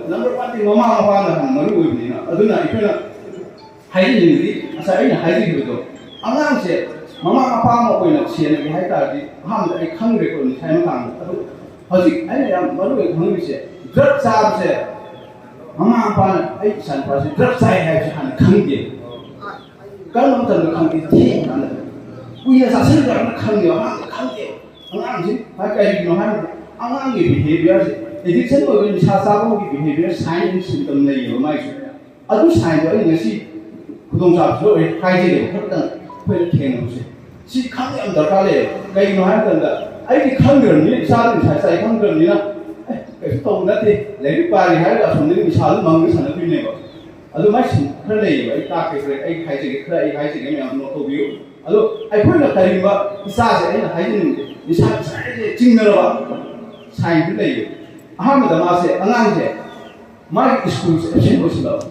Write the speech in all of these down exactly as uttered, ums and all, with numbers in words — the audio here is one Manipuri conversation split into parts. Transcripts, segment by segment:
ꯅꯝꯕꯔ ꯋꯥꯟꯗꯤ ꯃꯃꯥ ꯃꯄꯥꯅ ꯍꯥꯟꯅ ꯃꯔꯨ ꯑꯣꯏꯕꯅꯤꯅ, ꯑꯗꯨꯅ ꯑꯩꯈꯣꯏꯅ ꯍꯥꯏꯖꯅꯤꯡꯕꯗꯤ, ꯉꯁꯥꯏ ꯑꯩꯅ ꯍꯥꯏꯖꯈꯤꯕꯗꯣ, ꯑꯉꯥꯡꯁꯦ ꯃꯃꯥ ꯃꯄꯥ ꯑꯃ ꯑꯣꯏꯅ ꯁꯦꯟꯅꯒꯦ ꯍꯥꯏ ꯇꯥꯔꯗꯤ, ꯑꯍꯥꯟꯕꯗ ꯑꯩ ꯈꯪꯈ꯭ꯔꯦꯀꯣ ꯅꯤꯁꯥꯒꯤ ꯃꯇꯥꯡꯗ꯫ ꯑꯗꯨ ꯍꯧꯖꯤꯛ ꯑꯩꯅ ꯌꯥꯝ ꯃꯔꯨ ꯑꯣꯏꯅ ꯈꯪꯅꯤꯡꯉꯤꯁꯦ, ꯗ꯭ꯔꯒ ꯆꯥꯕꯁꯦ, ꯃꯃꯥ ꯃꯄꯥꯅ ꯑꯩ ꯏꯆꯥ ꯅꯨꯄꯥꯁꯦ ꯗ꯭ꯔꯒ ꯆꯥꯏ ꯍꯥꯏꯕꯁꯦ ꯍꯥꯟꯅ ꯈꯪꯗꯦ꯫ ꯀꯔꯝꯕ ꯃꯇꯝꯗ ꯈꯪꯒꯦ? ꯊꯦꯡꯉꯀꯥꯟꯗ꯫ ꯀꯨꯏꯅ ꯆꯥꯁꯤꯟꯈ꯭ꯔꯕꯅ ꯈꯪꯗꯦꯕ, ꯑꯉꯥꯡꯗ ꯈꯪꯗꯦꯕ꯫ ꯑꯉꯥꯡꯁꯤ ꯃꯥ ꯀꯔꯤꯒꯤꯅꯣ ꯍꯥꯏꯕꯗ, ꯑꯉꯥꯡꯒꯤ ꯕꯤꯍꯦꯕꯤꯌꯔꯁꯦ, ꯑꯦꯗꯤꯛꯁꯟ ꯑꯣꯏꯕ ꯅꯤꯁꯥ ꯆꯥꯕꯒꯤ ꯕꯤꯍꯦꯕꯤꯌꯔ ꯁꯥꯏꯟ ꯑꯦꯟ ꯁꯤꯝꯇꯝ ꯂꯩꯌꯦꯕ ꯃꯥꯏꯁꯦ꯫ ꯑꯗꯨ ꯁꯥꯏꯟꯗꯣ ꯑꯩ ꯉꯁꯤ ꯈꯨꯗꯣꯡꯆꯥꯕꯁꯨ ꯑꯣꯏ ꯍꯥꯏꯖꯒꯦ, ꯈꯔꯇꯪ ꯑꯩꯈꯣꯏꯅ ꯊꯦꯡꯅꯕꯁꯦ꯫ ꯁꯤ ꯈꯪꯕ ꯌꯥꯝ ꯗꯔꯀꯥꯔ ꯂꯩꯌꯦ꯫ ꯀꯩꯒꯤꯅꯣ ꯍꯥꯏꯕ ꯃꯇꯝꯗ, ꯑꯩꯗꯤ ꯈꯪꯗ꯭ꯔꯕꯅꯤꯅ, ꯏꯆꯥꯗ ꯅꯤꯁꯥ ꯆꯥꯏ ꯈꯪꯗ꯭ꯔꯕꯅꯤꯅ, "ꯑꯦ, ꯀꯩꯁꯨ ꯇꯧꯕ ꯅꯠꯇꯦ, ꯂꯥꯏꯔꯤꯛ ꯄꯥꯔꯤ" ꯍꯥꯏꯔꯒ ꯑꯁꯣꯝꯗꯒꯤ ꯅꯤꯁꯥꯗꯨ ꯃꯪꯉ ꯁꯥꯟꯅꯗꯣꯏꯅꯦꯕ꯫ ꯑꯗꯨꯃꯥꯏꯅ ꯁꯨꯝ ꯈꯔ ꯂꯩꯌꯦꯕ꯫ ꯑꯩ ꯇꯥꯛꯀꯦ, ꯈꯔ ꯑꯩ ꯍꯥꯏꯖꯒꯦ, ꯈꯔ ꯑꯩ ꯍꯥꯏꯖꯒꯦ, ꯃꯌꯥꯝ ꯅꯣꯠ ꯇꯧꯕꯤꯌꯨ꯫ ꯑꯗꯣ ꯑꯩꯈꯣꯏꯅ ꯀꯔꯤꯒꯨꯝꯕ ꯏꯆꯥꯁꯦ, ꯑꯩꯅ ꯍꯥꯏꯖꯅꯤꯡꯕꯁꯦ, ꯅꯤꯁꯥ ꯆꯥꯏꯁꯦ ꯆꯤꯡꯅꯔꯕ ꯁꯥꯏꯟꯗꯨ ꯂꯩꯌꯦ꯫ ꯑꯍꯥꯟꯕꯗ ꯃꯥꯁꯦ, ꯑꯉꯥꯡꯁꯦ, ꯃꯥꯒꯤ ꯁ꯭ꯀꯨꯜꯁꯦ ꯑꯦꯕꯁꯦꯟ ꯑꯣꯏꯁꯤꯜꯂꯛꯑꯕ,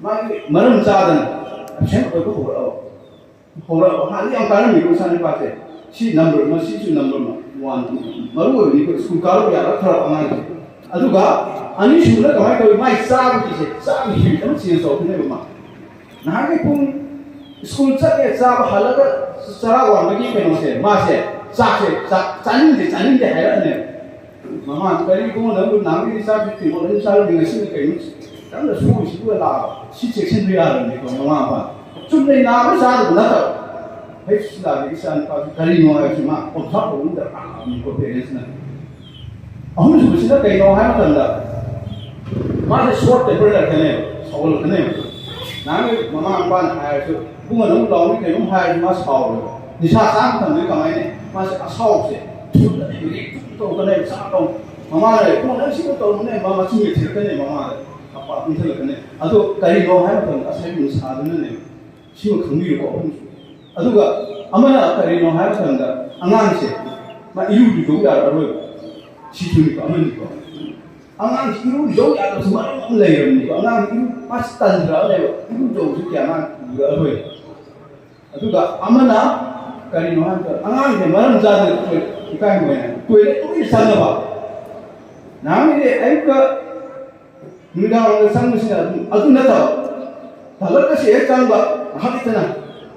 ꯃꯥꯒꯤ ꯃꯔꯝ ꯆꯥꯗꯅ ꯑꯦꯕꯁꯦꯟ ꯑꯣꯏꯕ ꯍꯧꯔꯛꯑꯕ꯫ ꯍꯧꯔꯛꯑꯕ꯫ ꯍꯥꯟꯅꯗꯤ ꯌꯥꯝ ꯀꯥꯔꯝꯃꯤꯀꯣ ꯏꯆꯥ ꯅꯨꯄꯥꯁꯦ꯫ ꯁꯤ ꯅꯝꯕꯔ ꯑꯃ, ꯁꯤꯁꯨ ꯅꯝꯕꯔ ꯑꯃ, ꯋꯥꯟ꯫ ꯃꯔꯨ ꯑꯣꯏꯕꯅꯤ ꯑꯩꯈꯣꯏ ꯁ꯭ꯀꯨꯜ ꯀꯥꯔꯛꯄ ꯌꯥꯔꯛꯇ꯭ꯔꯕ ꯑꯉꯥꯡꯁꯦ꯫ ꯑꯗꯨꯒ ꯑꯅꯤꯁꯨꯕꯗ ꯀꯃꯥꯏꯅ ꯇꯧꯋꯤ? ꯃꯥꯏ ꯆꯥꯕꯒꯤꯁꯦ, ꯆꯥꯕꯒꯤ ꯍꯦꯕꯤꯠ ꯑꯃ ꯆꯦꯟꯖ ꯇꯧꯔꯛꯀꯅꯦꯕ ꯃꯥ꯫ ꯅꯍꯥꯟꯒꯩ ꯄꯨꯡ ꯁ꯭ꯀꯨꯜ ꯆꯠꯂꯦ, ꯆꯥꯕ ꯍꯜꯂꯒ ꯆꯔꯥ ꯋꯥꯟꯕꯒꯤ ꯀꯩꯅꯣꯁꯦ, ꯃꯥꯁꯦ ꯆꯥꯛꯁꯦ, ꯆꯥꯛ ꯆꯥꯅꯤꯡꯗꯦ, ꯆꯥꯅꯤꯡꯗꯦ ꯍꯥꯏꯔꯛꯑꯅꯦꯕ꯫ "ꯃꯃꯥ, ꯀꯔꯤ ꯏꯕꯨꯡꯉꯣ, ꯅꯪꯕꯨ ꯅꯍꯥꯟꯒꯩꯗꯤ ꯆꯥꯛꯁꯦ ꯇꯦꯡꯀꯣꯠ ꯑꯅꯤ ꯆꯥꯔꯝꯃꯤ, ꯉꯁꯤꯅ ꯀꯩꯅꯣ ꯈꯤꯇꯪꯗ ꯁꯣꯏꯔꯤꯁꯤꯕꯨ?" ꯂꯥꯛꯑꯕ꯫ ꯁꯤ ꯆꯦꯛꯁꯤꯟꯕ ꯌꯥꯔꯕꯅꯤꯀꯣ ꯃꯃꯥ ꯃꯄꯥ꯫ ꯆꯨꯝꯅꯩ ꯅꯥꯕ ꯆꯥꯗꯕ ꯅꯠꯇꯕ꯫ ꯍꯦꯛ ꯁꯤ ꯂꯥꯛꯑꯗꯤ ꯏꯆꯥ ꯅꯨꯄꯥꯁꯤ ꯀꯔꯤꯅꯣ ꯍꯥꯏꯕꯁꯤ ꯃꯥ ꯑꯣꯕꯖꯥꯔꯕ ꯇꯧꯕ ꯑꯃ ꯗꯔꯀꯥꯔ ꯑꯣꯏꯕꯅꯤꯀꯣ ꯄꯦꯔꯦꯟꯁꯅ꯫ ꯑꯍꯨꯝꯁꯨꯕꯁꯤꯅ ꯀꯩꯅꯣ ꯍꯥꯏꯕ ꯃꯇꯝꯗ, ꯃꯥꯁꯦ ꯁꯣꯔꯠ ꯇꯦꯝꯄꯔ ꯂꯩꯔꯛꯀꯅꯦꯕ, ꯁꯥꯎꯒꯠꯂꯛꯀꯅꯦꯕ꯫ ꯅꯍꯥꯟꯒꯤ ꯃꯃꯥ ꯃꯄꯥꯅ ꯍꯥꯏꯔꯁꯨ, "ꯏꯕꯨꯡꯉꯣ, ꯅꯪ ꯂꯥꯎꯅꯤ ꯀꯩꯅꯣꯝ ꯍꯥꯏꯔꯁꯨ" ꯃꯥ ꯁꯥꯎꯔꯣꯏꯕ꯫ ꯅꯤꯁꯥ ꯆꯥꯕ ꯃꯇꯝꯗ ꯀꯃꯥꯏꯅ? ꯃꯥꯁꯦ ꯑꯁꯥꯎꯕꯁꯦ ꯊꯨꯅ ꯔꯤꯌꯦꯛ ꯇꯧꯔꯛꯀꯅꯦꯕ꯫ ꯆꯥꯛ ꯂꯥꯎ-, ꯃꯃꯥꯅ "ꯏꯕꯨꯡꯉꯣ, ꯅꯪ ꯁꯤꯕꯨ ꯇꯧꯔꯨꯅꯦ", ꯃꯥ ꯃꯆꯤꯟ ꯊꯤꯔꯛꯀꯅꯦꯕ ꯃꯃꯥꯗ꯫ ꯃꯄꯥ ꯏꯟꯊꯂꯛꯀꯅꯦ꯫ ꯑꯗꯣ ꯀꯔꯤꯅꯣ ꯍꯥꯏꯕ ꯃꯇꯝꯗ ꯉꯁꯥꯏꯒꯤ ꯅꯤꯁꯥꯗꯨꯅꯅꯦꯕ꯫ ꯁꯤꯃ ꯈꯪꯕꯤꯌꯨꯀꯣ ꯑꯍꯨꯝꯁꯨ꯫ ꯑꯗꯨꯒ ꯑꯃꯅ ꯀꯔꯤꯅꯣ ꯍꯥꯏꯕ ꯃꯇꯝꯗ, ꯑꯉꯥꯡꯁꯦ ꯃꯥ ꯏꯔꯨ ꯂꯨꯖꯧ ꯌꯥꯔꯛꯑꯔꯣꯏꯕ꯫ ꯁꯤꯁꯨꯅꯤꯀꯣ, ꯑꯃꯅꯤꯀꯣ꯫ ꯑꯉꯥꯡꯁꯤ ꯏꯔꯨ ꯂꯨꯖꯧ ꯌꯥꯗꯕꯁꯨ ꯃꯔꯝ ꯑꯃ ꯂꯩꯔꯕꯅꯤꯀꯣ꯫ ꯑꯉꯥꯡꯁꯤ ꯏꯔꯨ, ꯃꯥꯁꯤ ꯇꯟꯗ꯭ꯔꯛꯑꯅꯦꯕ꯫ ꯏꯔꯨꯖꯧꯁꯨ ꯀꯌꯥ ꯃꯥ ꯂꯨꯔꯛꯑꯔꯣꯏ꯫ ꯑꯗꯨꯒ ꯑꯃꯅ ꯀꯔꯤꯅꯣ ꯍꯥꯏꯕꯗ, ꯑꯉꯥꯡꯁꯦ ꯃꯔꯝ ꯆꯥꯗꯅ ꯇꯣꯏꯂꯦꯠ, ꯏꯀꯥꯏ ꯍꯪꯒꯣꯏꯅ ꯇꯣꯏꯂꯦꯠ ꯇꯣꯏꯅ ꯆꯪꯉꯕ꯫ ꯅꯍꯥꯟꯒꯤꯗꯤ ꯑꯌꯨꯛꯀ ꯅꯨꯃꯤꯗꯥꯡꯋꯥꯏꯔꯝꯗ ꯆꯪꯕꯁꯤꯅ ꯑꯗꯨꯝ, ꯑꯗꯨ ꯅꯠꯇꯕ, ꯇꯥꯂꯛꯀꯁꯦ ꯍꯦꯛ ꯆꯪꯕ, ꯉꯥꯏꯍꯥꯛ ꯂꯩꯇꯅ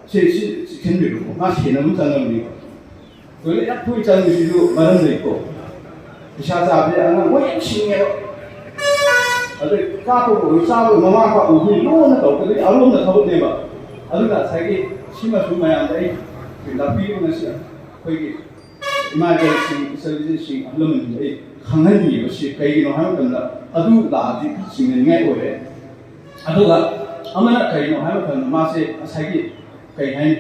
ꯁꯤ, ꯁꯤ ꯆꯦꯛꯁꯤꯟꯕꯤꯔꯣꯀꯣ, ꯃꯥ ꯁꯦꯟꯅꯕ ꯑꯃ ꯆꯪꯉꯕꯅꯤꯀꯣ꯫ ꯇꯣꯏꯂꯦꯠ ꯌꯥꯝ ꯇꯣꯏꯅ ꯆꯪꯕꯁꯤꯁꯨ ꯃꯔꯝ ꯂꯩꯀꯣ꯫ ꯅꯤꯁꯥ ꯆꯥꯕꯁꯦ ꯑꯉꯥꯡ ꯃꯣꯏ ꯌꯥꯝ ꯁꯤꯡꯉꯦꯕ꯫ ꯑꯗꯩ ꯆꯥꯛꯄꯕꯨ ꯑꯣꯏꯔꯣ, ꯆꯥꯕ ꯃꯃꯥ ꯃꯄꯥ ꯎꯕꯗꯤ ꯂꯣꯟꯅ ꯇꯧꯔꯛꯀꯗꯣꯏꯅꯤ, ꯑꯔꯣꯝꯕ ꯊꯕꯛꯅꯦꯕ꯫ ꯑꯗꯨꯅ ꯉꯁꯥꯏꯒꯤ ꯁꯤꯃꯁꯨ ꯃꯌꯥꯝꯗ ꯑꯩ ꯇꯥꯛꯄꯤꯌꯨ ꯉꯁꯤ ꯑꯩꯈꯣꯏꯒꯤ ꯏꯃꯥ ꯏꯕꯦꯜꯁꯤꯡ, ꯏꯆꯜ ꯏꯆꯦꯁꯤꯡ, ꯑꯍꯜ ꯂꯃꯟꯁꯤꯡꯗ ꯑꯩ ꯈꯪꯍꯟꯅꯤꯡꯉꯦꯕ꯫ ꯁꯤ ꯀꯩꯒꯤꯅꯣ ꯍꯥꯏꯕ ꯃꯇꯝꯗ ꯑꯗꯨ ꯂꯥꯛꯑꯗꯤ ꯆꯤꯡꯅꯅꯤꯡꯉꯥꯏ ꯑꯣꯏꯔꯦ꯫ ꯑꯗꯨꯒ ꯑꯃꯅ ꯀꯩꯅꯣ ꯍꯥꯏꯕ ꯃꯇꯝꯗ ꯃꯥꯁꯦ ꯉꯁꯥꯏꯒꯤ ꯀꯩ ꯍꯥꯏꯅꯤ?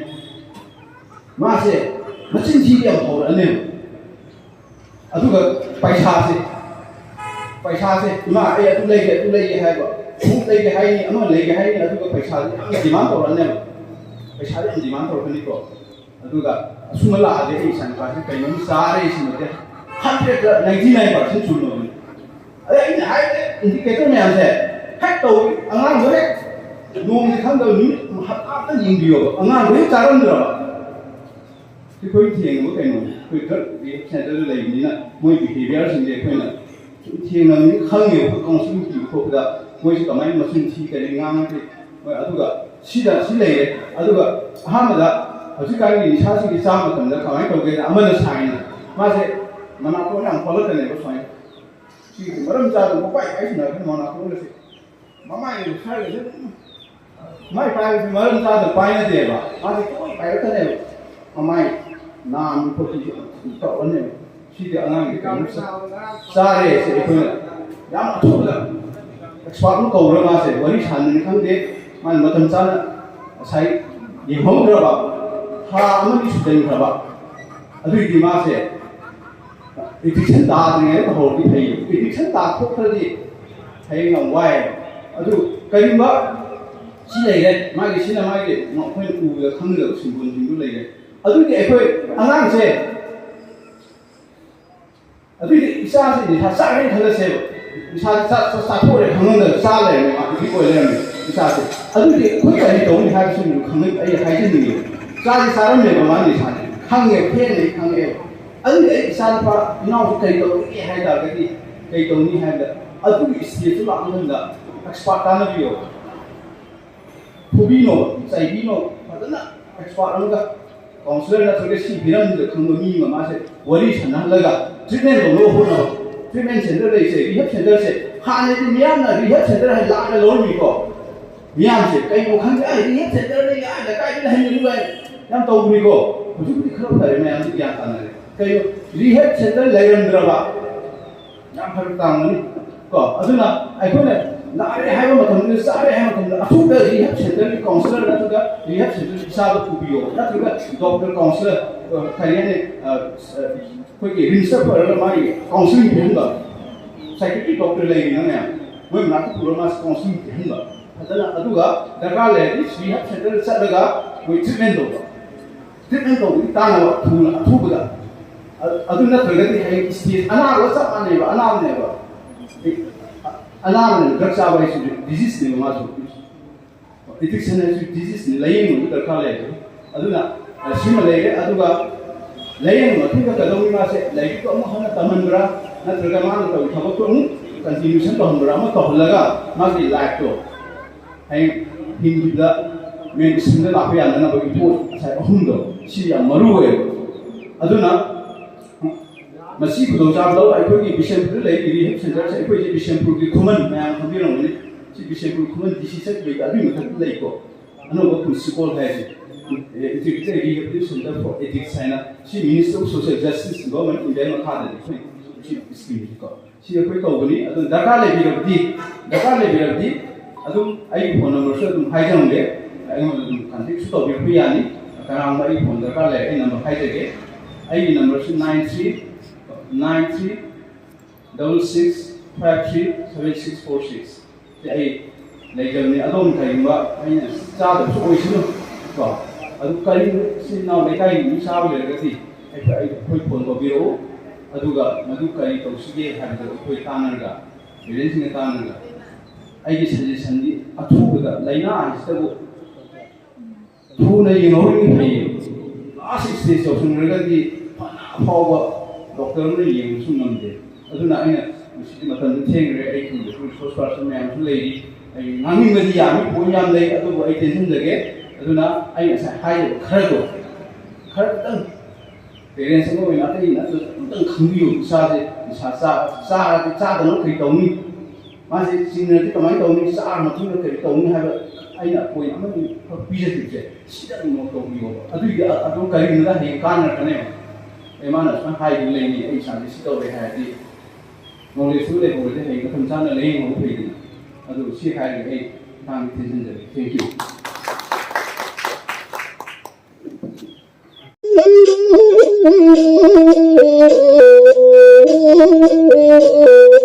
ꯃꯥꯁꯦ ꯃꯆꯤꯟ ꯊꯤꯕ ꯌꯥꯝ ꯍꯧꯔꯛꯑꯅꯦꯕ꯫ ꯑꯗꯨꯒ ꯄꯩꯁꯥꯁꯦ, ꯄꯩꯁꯥꯁꯦ, "ꯏꯃꯥ, ꯑꯩ ꯑꯗꯨ ꯂꯩꯒꯦ, ꯑꯗꯨ ꯂꯩꯒꯦ" ꯍꯥꯏꯕ, ꯈꯣꯡꯎꯞ ꯂꯩꯒꯦ ꯍꯥꯏꯅꯤ, ꯑꯃ ꯂꯩꯒꯦ ꯍꯥꯏꯅꯤ, ꯑꯗꯨꯒ ꯄꯩꯁꯥꯁꯦ ꯌꯥꯝ ꯗꯤꯃꯥꯟ ꯇꯧꯔꯛꯑꯅꯦꯕ꯫ ꯄꯩꯁꯥꯁꯦ ꯌꯥꯝ ꯗꯤꯃꯥꯟ ꯇꯧꯔꯛꯀꯅꯤꯀꯣ꯫ ꯑꯗꯨꯒ ꯑꯁꯨꯝꯕ ꯂꯥꯛꯑꯗꯤ ꯑꯩ ꯏꯆꯥꯅꯨꯄꯥꯁꯦ ꯀꯩꯅꯣꯝ ꯆꯥꯔꯦ ꯁꯤꯃꯗꯤ ꯍꯟꯗ꯭ꯔꯦꯠꯇ ꯅꯥꯏꯟꯇꯤ ꯅꯥꯏꯟ ꯄꯥꯔꯁꯦꯟ ꯆꯨꯝꯃꯕꯅꯤ꯫ ꯑꯗꯩ ꯑꯩꯅ ꯍꯥꯏꯔꯦ, ꯏꯟꯗꯤꯀꯦꯇꯔ ꯃꯌꯥꯝꯁꯦ ꯍꯦꯛ ꯇꯧꯏ, ꯑꯉꯥꯡꯗꯣ ꯍꯦꯛ ꯅꯣꯡꯃꯗꯤ ꯈꯪꯗꯕ ꯅꯨꯃꯤꯠ ꯍꯞꯇꯥ ꯑꯃꯇ ꯌꯦꯡꯕꯤꯌꯣꯕ, ꯑꯉꯥꯡꯗꯣ ꯍꯦꯛ ꯆꯥꯔꯝꯗ꯭ꯔꯕ꯫ ꯑꯩꯈꯣꯏ ꯊꯦꯡꯅꯕ ꯀꯩꯅꯣꯅꯤ, ꯑꯩꯈꯣꯏ ꯗ꯭ꯔꯒ ꯔꯤꯍꯦꯕ ꯁꯦꯟꯇꯔꯗ ꯂꯩꯕꯅꯤꯅ ꯃꯣꯏ ꯕꯤꯍꯦꯕꯤꯌꯔꯁꯤꯡꯁꯦ ꯑꯩꯈꯣꯏꯅ ꯁꯨꯝ ꯊꯦꯡꯅꯕꯅꯤꯅ ꯈꯪꯉꯦꯕ꯫ ꯑꯩꯈꯣꯏ ꯀꯥꯎꯟꯁꯤꯂꯤꯡ ꯄꯤꯕ ꯈꯣꯠꯄꯗ ꯃꯣꯏꯁꯦ ꯀꯃꯥꯏꯅ ꯃꯆꯤꯟ ꯊꯤ ꯀꯔꯤ ꯉꯥꯡꯉꯗꯤ ꯃꯣꯏ꯫ ꯑꯗꯨꯒ ꯁꯤꯗ ꯁꯤ ꯂꯩꯔꯦ꯫ ꯑꯗꯨꯒ ꯑꯍꯥꯟꯕꯗ ꯍꯧꯖꯤꯛꯀꯥꯟꯒꯤ ꯅꯤꯁꯥꯁꯤꯡꯁꯦ ꯆꯥꯕ ꯃꯇꯝꯗ ꯀꯃꯥꯏꯅ ꯇꯧꯒꯦꯗ, ꯑꯃꯅ ꯁꯥꯏꯅ ꯃꯥꯁꯦ ꯃꯅꯥꯀꯣꯡ ꯌꯥꯝ ꯐꯣꯠꯂꯛꯀꯅꯦꯕ ꯁꯨꯃꯥꯏꯅ꯫ ꯁꯤꯒꯤ ꯃꯔꯝ ꯆꯥꯗꯅ ꯃꯄꯥꯏ ꯄꯥꯏꯁꯤꯟꯅꯔꯒ ꯃꯅꯥꯀꯣꯡꯒꯁꯦ, ꯃꯃꯥꯏ ꯁ꯭ꯋꯥꯏꯒꯁꯦ ꯑꯗꯨꯝ ꯃꯥꯏ ꯄꯥꯏꯕꯁꯦ ꯃꯔꯝ ꯆꯥꯗꯅ ꯄꯥꯏꯅꯗꯦꯕ꯫ ꯃꯥꯁꯦ ꯇꯣꯏ ꯄꯥꯏꯔꯛꯀꯅꯦꯕ꯫ ꯃꯃꯥꯏ ꯅꯥꯝꯕꯤ ꯈꯣꯠꯄꯤꯁꯦ ꯑꯗꯨꯝ ꯇꯧꯔꯅꯦꯕ꯫ ꯁꯤꯗꯤ ꯑꯉꯥꯡꯒꯤ ꯀꯩꯅꯣ ꯆꯥꯔꯦ ꯁꯦ ꯑꯩꯈꯣꯏꯅ ꯌꯥꯝ ꯑꯊꯨꯕꯗ ꯑꯦꯛꯁꯄꯥꯔꯠ ꯑꯃ ꯀꯧꯔꯒ ꯃꯥꯁꯦ ꯋꯥꯔꯤ ꯁꯥꯟꯅꯅꯤ ꯈꯪꯗꯦ, ꯃꯥꯅ ꯃꯇꯝ ꯆꯥꯅ ꯉꯁꯥꯏ ꯌꯦꯡꯍꯧꯗ꯭ꯔꯕ, ꯊꯥ ꯑꯃꯅꯤ ꯁꯨꯖꯟꯈ꯭ꯔꯕ, ꯑꯗꯨꯏꯗꯤ ꯃꯥꯁꯦ ꯑꯦꯗꯤꯛꯁꯟ ꯇꯥꯗ꯭ꯔꯤꯉꯩꯗ ꯇꯧꯍꯧꯔꯗꯤ ꯐꯩ꯫ ꯑꯦꯗꯤꯛꯁꯟ ꯇꯥꯊꯣꯛꯈ꯭ꯔꯗꯤ ꯍꯌꯦꯡ ꯌꯥꯝ ꯋꯥꯏ꯫ ꯑꯗꯨ ꯀꯔꯤꯒꯨꯝꯕ ꯁꯤ ꯂꯩꯔꯦ, ꯃꯥꯒꯤ ꯁꯤꯅ ꯃꯥꯒꯤ ꯑꯩꯈꯣꯏꯅ ꯎꯕꯗ ꯈꯪꯒꯗꯕ ꯁꯤꯝꯕꯣꯜꯁꯤꯡꯗꯨ ꯂꯩꯔꯦ꯫ ꯑꯗꯨꯗꯤ ꯑꯩꯈꯣꯏ ꯑꯉꯥꯡꯁꯦ, ꯑꯗꯨꯏꯗꯤ ꯏꯆꯥꯁꯤ ꯅꯤꯁꯥ ꯆꯥꯔꯦꯅ ꯈꯜꯂꯁꯦꯕ꯫ ꯅꯤꯁꯥꯁꯤ ꯆꯥ-, ꯆꯥ-, ꯆꯥꯊꯣꯛꯑꯦ ꯈꯪꯍꯟꯗꯅ ꯆꯥ ꯂꯩꯔꯝꯃꯦ, ꯃꯥ ꯑꯦꯗꯤꯛ ꯑꯣꯏ ꯂꯩꯔꯝꯃꯦ ꯏꯆꯥꯁꯦ꯫ ꯑꯗꯨꯗꯤ ꯑꯩꯈꯣꯏ ꯀꯔꯤ ꯇꯧꯅꯤ ꯍꯥꯏꯕꯁꯤꯃꯁꯨ ꯈꯪꯍꯟ-, ꯑꯩ ꯍꯥꯏꯖꯅꯤꯡꯉꯦ꯫ ꯆꯥꯁꯤ ꯆꯥꯔꯝꯃꯦꯕ ꯃꯥ ꯅꯤꯁꯥꯁꯦ꯫ ꯈꯪꯉꯦꯕ, ꯊꯦꯡꯅ ꯑꯩ ꯈꯪꯉꯛꯑꯦꯕ꯫ ꯑꯗꯨꯗꯤ ꯑꯩ ꯏꯆꯥ ꯅꯨꯄꯥ ꯏꯅꯥꯎꯁꯤ ꯀꯔꯤ ꯇꯧꯔꯤꯒꯦ ꯍꯥꯏ ꯇꯥꯔꯒꯗꯤ ꯀꯩ ꯇꯧꯅꯤ ꯍꯥꯏꯕꯗ ꯑꯗꯨꯒꯤ ꯏꯁꯇꯦꯖꯇꯨ ꯂꯥꯛꯄ ꯃꯇꯝꯗ ꯑꯦꯛꯁꯄꯥꯔꯠ ꯇꯥꯟꯅꯕꯤꯌꯣ꯫ ꯐꯨꯕꯤꯅꯣ, ꯆꯩꯕꯤꯅꯣ, ꯐꯖꯅ ꯑꯦꯛꯁꯄꯥꯔꯠ ꯑꯃꯒ, ꯀꯥꯎꯟꯁꯤꯂꯔ ꯅꯠꯇ꯭ꯔꯒ ꯁꯤ ꯍꯤꯔꯝꯗ ꯈꯪꯕ ꯃꯤ ꯑꯃ ꯃꯥꯁꯦ ꯋꯥꯔꯤ ꯁꯥꯟꯅꯍꯜꯂꯒ ꯇ꯭ꯔꯤꯠꯃꯦꯟ ꯇꯧꯅꯕ ꯍꯣꯠꯅꯕ꯫ ꯇ꯭ꯔꯤꯠꯃꯦꯟ ꯁꯦꯟꯇꯔ ꯂꯩꯁꯦ, ꯔꯤꯍꯦꯕ ꯁꯦꯟꯇꯔꯁꯦ ꯍꯥꯟꯅꯗꯤ ꯃꯤꯌꯥꯝꯅ ꯔꯤꯍꯦꯕ ꯁꯦꯟꯇꯔ ꯍꯥꯏ ꯂꯥꯛꯅ ꯂꯧꯔꯝꯃꯤꯀꯣ꯫ ꯃꯤꯌꯥꯝꯁꯦ ꯀꯩꯅꯣ ꯈꯪꯗꯦ, "ꯑꯩ ꯔꯤꯍꯦꯕ ꯁꯦꯟꯇꯔꯅꯤ ꯀꯥꯏꯅ ꯀꯥꯏꯗ ꯂꯩꯍꯟꯒꯅꯨ" ꯍꯥꯏꯅ ꯌꯥꯝ ꯇꯧꯕꯅꯤꯀꯣ꯫ ꯍꯧꯖꯤꯛꯄꯨꯗꯤ ꯈꯔ ꯐꯔꯦ, ꯃꯌꯥꯝꯁꯦ ꯒ꯭ꯌꯥꯟ ꯇꯥꯅꯔꯦ꯫ ꯀꯩꯅꯣ, ꯔꯤꯍꯦꯕ ꯁꯦꯟꯇꯔ ꯂꯩꯔꯝꯗ꯭ꯔꯕ ꯌꯥꯝ ꯐꯔꯛ ꯇꯥꯔꯝꯒꯅꯤ ꯀꯣ꯫ ꯑꯗꯨꯅ ꯑꯩꯈꯣꯏꯅ ꯅꯥꯔꯦ ꯍꯥꯏꯕ ꯃꯇꯝꯗ, ꯆꯥꯔꯦ ꯍꯥꯏꯕ ꯃꯇꯝꯗ ꯑꯊꯨꯕꯗ ꯔꯤꯍꯦꯕ ꯁꯦꯟꯇꯔꯒꯤ ꯀꯥꯎꯟꯁꯤꯂꯔ ꯅꯠꯇ꯭ꯔꯒ ꯔꯤꯍꯦꯕ ꯁꯦꯟꯇꯔꯒꯤ ꯏꯁꯥꯗ ꯄꯨꯕꯤꯌꯣ, ꯅꯠꯇ꯭ꯔꯒ ꯗꯣꯛꯇꯔ ꯀꯥꯎꯟꯁꯤꯂꯔ, ꯑ, ꯀꯔꯤ ꯍꯥꯏꯅꯤ, ꯑ, ꯑ, ꯑꯩꯈꯣꯏꯒꯤ ꯔꯤꯝꯁꯇ ꯄꯨꯔꯒ ꯃꯥꯒꯤ ꯀꯥꯎꯟꯁꯤꯂꯤꯡ ꯄꯤꯍꯟꯕ, ꯁꯥꯏꯀꯦꯇ꯭ꯔꯤ ꯗꯣꯛꯇꯔ ꯂꯩꯔꯤꯅ ꯃꯌꯥꯝ, ꯃꯣꯏ ꯃꯅꯥꯛꯇ ꯄꯨꯔꯒ ꯃꯥꯁꯤ ꯀꯥꯎꯟꯁꯤꯂꯤꯡ ꯄꯤꯍꯟꯕ ꯐꯖꯅ, ꯑꯗꯨꯒ ꯗꯔꯀꯥꯔ ꯂꯩꯔꯗꯤ ꯔꯤꯍꯦꯕ ꯁꯦꯟꯇꯔꯗ ꯆꯠꯂꯒ ꯃꯣꯏ ꯇ꯭ꯔꯤꯠꯃꯦꯟ ꯇꯧꯕ꯫ ꯇ꯭ꯔꯤꯠꯃꯦꯟ ꯇꯧꯕꯒꯤ ꯀꯥꯟꯅꯕ ꯊꯨꯅ, ꯑꯊꯨꯕꯗ꯫ ꯑ-, ꯑꯗꯨ ꯅꯠꯇ꯭ꯔꯒꯗꯤ ꯍꯌꯦꯡ ꯏꯁꯇꯦꯖ ꯑꯅꯥꯕꯒ ꯆꯞ ꯃꯥꯟꯅꯩꯕ, ꯑꯅꯥꯕꯅꯦꯕ꯫ ꯑꯅꯥꯕꯅꯦꯕ, ꯗ꯭ꯔꯒ ꯆꯥꯕ ꯍꯥꯏꯁꯤꯗꯤ ꯗꯤꯖꯤꯖꯅꯦꯕ ꯃꯥꯁꯨ꯫ ꯑꯦꯗꯤꯛꯁꯟ ꯍꯥꯏꯁꯤ ꯗꯤꯖꯤꯖꯅꯤ, ꯂꯥꯌꯦꯡꯕꯒꯤ ꯗꯔꯀꯥꯔ ꯂꯩꯌꯦꯕ꯫ ꯑꯗꯨꯅ, ꯑ, ꯁꯤꯃ ꯂꯩꯔꯦ꯫ ꯑꯗꯨꯒ ꯂꯥꯌꯦꯡꯕ ꯃꯇꯨꯡꯗ ꯀꯩꯗꯧꯅꯤ? ꯃꯥꯁꯦ ꯂꯥꯏꯔꯤꯛꯇꯣ ꯑꯃꯨꯛ ꯍꯟꯅ ꯇꯝꯍꯟꯕ꯭ꯔꯥ, ꯅꯠꯇ꯭ꯔꯒ ꯃꯥꯅ ꯇꯧꯔꯤ ꯊꯕꯛꯇꯣ ꯑꯃꯨꯛ ꯀꯟꯇꯤꯅ꯭ꯌꯨꯁꯟ ꯇꯧꯍꯟꯕ꯭ꯔꯥ, ꯑꯃ ꯇꯧꯍꯜꯂꯒ ꯃꯥꯒꯤ ꯂꯥꯏꯐꯇꯣ ꯍꯌꯦꯡ ꯍꯤꯡꯕꯗ ꯃꯦꯟ ꯁ꯭ꯇ꯭ꯔꯤꯝꯗ ꯂꯥꯛꯄ ꯌꯥꯅꯅꯕꯒꯤ ꯄꯣꯠ ꯉꯁꯥꯏ ꯑꯍꯨꯝꯗꯣ, ꯁꯤ ꯌꯥꯝ ꯃꯔꯨ ꯑꯣꯏꯌꯦꯕ꯫ ꯑꯗꯨꯅ ꯃꯁꯤ ꯈꯨꯗꯣꯡꯆꯥꯕ ꯂꯧ꯫ ꯑꯩꯈꯣꯏꯒꯤ ꯕꯤꯁꯦꯝꯄꯨꯔꯗ ꯂꯩ ꯔꯤꯍꯦꯕ ꯁꯦꯟꯇꯔꯁꯦ, ꯑꯩꯈꯣꯏꯁꯦ ꯕꯤꯁꯦꯝꯄꯨꯔꯒꯤ ꯈꯨꯃꯟ, ꯃꯌꯥꯝ ꯈꯪꯕꯤꯔꯝꯒꯅꯤ꯫ ꯁꯤ ꯕꯤꯁꯦꯝꯄꯨꯔ ꯈꯨꯃꯟ ꯗꯤ ꯁꯤ ꯆꯠꯈꯤꯕꯩꯗ ꯑꯗꯨꯒꯤ ꯃꯊꯛꯇ ꯂꯩꯀꯣ꯫ ꯑꯅꯧꯕ ꯄ꯭ꯔꯤꯟꯁꯤꯄꯥꯜ ꯍꯥꯏꯁꯦ, Integrated Rehabilitation Center for Addicts ꯍꯥꯏꯅ, ꯁꯤ Ministry of Social Justice Government of India ꯃꯈꯥꯗꯅꯤ ꯑꯩꯈꯣꯏ ꯁꯤ ꯁ꯭ꯀꯤꯝꯁꯤꯀꯣ꯫ ꯁꯤ ꯑꯩꯈꯣꯏ ꯇꯧꯕꯅꯤ꯫ ꯑꯗꯨ ꯗꯔꯀꯥꯔ ꯂꯩꯕꯤꯔꯕꯗꯤ, ꯗꯔꯀꯥꯔ ꯂꯩꯕꯤꯔꯕꯗꯤ ꯑꯗꯨꯝ ꯑꯩꯒꯤ ꯐꯣꯟ ꯅꯝꯕꯔꯁꯨ ꯑꯗꯨꯝ ꯍꯥꯏꯖꯔꯝꯒꯦ, ꯑꯩꯉꯣꯟꯗ ꯑꯗꯨꯝ ꯀꯟꯇꯦꯛꯁꯨ ꯇꯧꯕꯤꯔꯛꯄ ꯌꯥꯅꯤ꯫ ꯀꯅꯥꯒꯨꯝꯕ ꯑꯩꯒꯤ ꯐꯣꯟ ꯗꯔꯀꯥꯔ ꯂꯩꯔꯦ, ꯑꯩ ꯅꯝꯕꯔ ꯍꯥꯏꯖꯒꯦ꯫ ꯑꯩꯒꯤ ꯅꯝꯕꯔꯁꯤ nine three nine three double six five three seven six four six꯫ ꯁꯤ ꯑꯩ ꯂꯩꯖꯕꯅꯤ꯫ ꯑꯗꯣꯝ ꯀꯔꯤꯒꯨꯝꯕ ꯑꯩꯅ ꯆꯥꯗꯕꯁꯨ ꯑꯣꯏꯁꯅꯨ ꯀꯣ꯫ ꯑꯗꯨ ꯀꯔꯤ ꯏꯆꯤꯟ ꯏꯅꯥꯎ ꯂꯩꯀꯥꯏꯒꯤ ꯃꯤ ꯆꯥꯕ ꯂꯩꯔꯒꯗꯤ ꯑꯩꯈꯣꯏ, ꯑꯩ, ꯑꯩꯈꯣꯏ ꯐꯣꯟ ꯇꯧꯕꯤꯔꯛꯎ꯫ ꯑꯗꯨꯒ ꯃꯗꯨ ꯀꯔꯤ ꯇꯧꯁꯤꯒꯦ ꯍꯥꯏꯕꯗꯨ ꯑꯩꯈꯣꯏ ꯇꯥꯟꯅꯔꯒ, ꯄꯦꯔꯦꯟꯁꯁꯤꯡꯒ ꯇꯥꯟꯅꯔꯒ, ꯑꯩꯒꯤ ꯁꯖꯦꯁꯟꯗꯤ ꯑꯊꯨꯕꯗ ꯂꯥꯏꯅꯥ ꯑꯁꯤꯗꯕꯨ ꯊꯨꯅ ꯌꯦꯡꯍꯧꯔꯤꯉꯩ ꯐꯩꯌꯦ꯫ ꯂꯥꯁ ꯁ꯭ꯇꯦꯖ ꯌꯧꯁꯤꯟꯈ꯭ꯔꯒꯗꯤ ꯐꯅ ꯑꯐꯥꯎꯕ ꯗꯣꯛꯇꯔ ꯑꯃꯅ ꯌꯦꯡꯕꯁꯨ ꯉꯝꯗꯦ꯫ ꯑꯗꯨꯅ ꯑꯩꯅ ꯉꯁꯤꯗꯤ ꯃꯇꯝꯗꯨ ꯊꯦꯡꯈ꯭ꯔꯦ꯫ ꯑꯩ ꯊꯨꯡꯗꯁꯨ ꯔꯤꯁꯣꯔꯁ ꯄꯥꯔꯁꯟ ꯃꯌꯥꯝꯁꯨ ꯂꯩꯔꯤ꯫ ꯑꯩ ꯉꯥꯡꯅꯤꯡꯕꯗꯤ ꯌꯥꯝꯃꯤ, ꯄꯣꯏꯟ ꯌꯥꯝ ꯂꯩ, ꯑꯗꯨꯕꯨ ꯑꯩ ꯇꯦꯟꯁꯤꯟꯖꯒꯦ꯫ ꯑꯗꯨꯅ ꯑꯩ ꯉꯁꯥꯏ ꯍꯥꯏꯖꯕ ꯈꯔꯗꯣ, ꯈꯔ ꯈꯤꯇꯪ ꯄꯦꯔꯦꯟꯁ ꯑꯃ ꯑꯣꯏꯅ ꯑꯇꯩ ꯅꯠꯇ꯭ꯔꯁꯨ ꯑꯃꯇꯪ ꯈꯪꯕꯤꯌꯨ꯫ ꯏꯆꯥꯁꯦ ꯅꯤꯁꯥ ꯆꯥ-, ꯆꯥꯔꯗꯤ ꯆꯥꯗꯅꯕ ꯀꯔꯤ ꯇꯧꯅꯤ? ꯃꯥꯁꯦ ꯆꯤꯡꯅꯗꯤ ꯀꯃꯥꯏꯅ ꯇꯧꯅꯤ? ꯆꯥꯔ ꯃꯇꯨꯡꯗ ꯀꯔꯤ ꯇꯧꯅꯤ ꯍꯥꯏꯕ ꯑꯩꯅ ꯄꯣꯏꯟ ꯑꯃꯅꯤ ꯈꯛ ꯄꯤꯖꯈꯤꯕꯁꯦ, ꯁꯤꯗ ꯑꯗꯨꯝ ꯅꯣꯠ ꯇꯧꯕꯤꯌꯣꯕ꯫ ꯑꯗꯨꯒꯤ ꯑꯗꯨꯝ ꯀꯔꯤꯒꯨꯝꯕꯗ ꯍꯌꯦꯡ ꯀꯥꯟꯅꯔꯛꯀꯅꯦꯕ꯫ ꯑꯦ, ꯃꯥꯅ ꯁꯨꯃꯥꯏꯅ ꯍꯥꯏꯗꯨꯅ ꯂꯩꯅꯤ, ꯑꯩ ꯏꯆꯥꯁꯦ ꯁꯤ ꯇꯧꯔꯦ ꯍꯥꯏꯔꯗꯤ, ꯅꯣꯂꯦꯖꯁꯨ ꯂꯩꯍꯧꯔꯗꯤ ꯍꯌꯦꯡ ꯃꯇꯝ ꯆꯥꯅ ꯂꯥꯏꯌꯦꯡꯍꯧꯕ ꯐꯩꯗꯅ꯫ ꯑꯗꯨ ꯁꯤ ꯍꯥꯏꯔꯒ ꯑꯩ ꯃꯇꯥꯡꯗ ꯊꯤꯟꯖꯤꯟꯖꯔꯦ꯫ Thank you꯫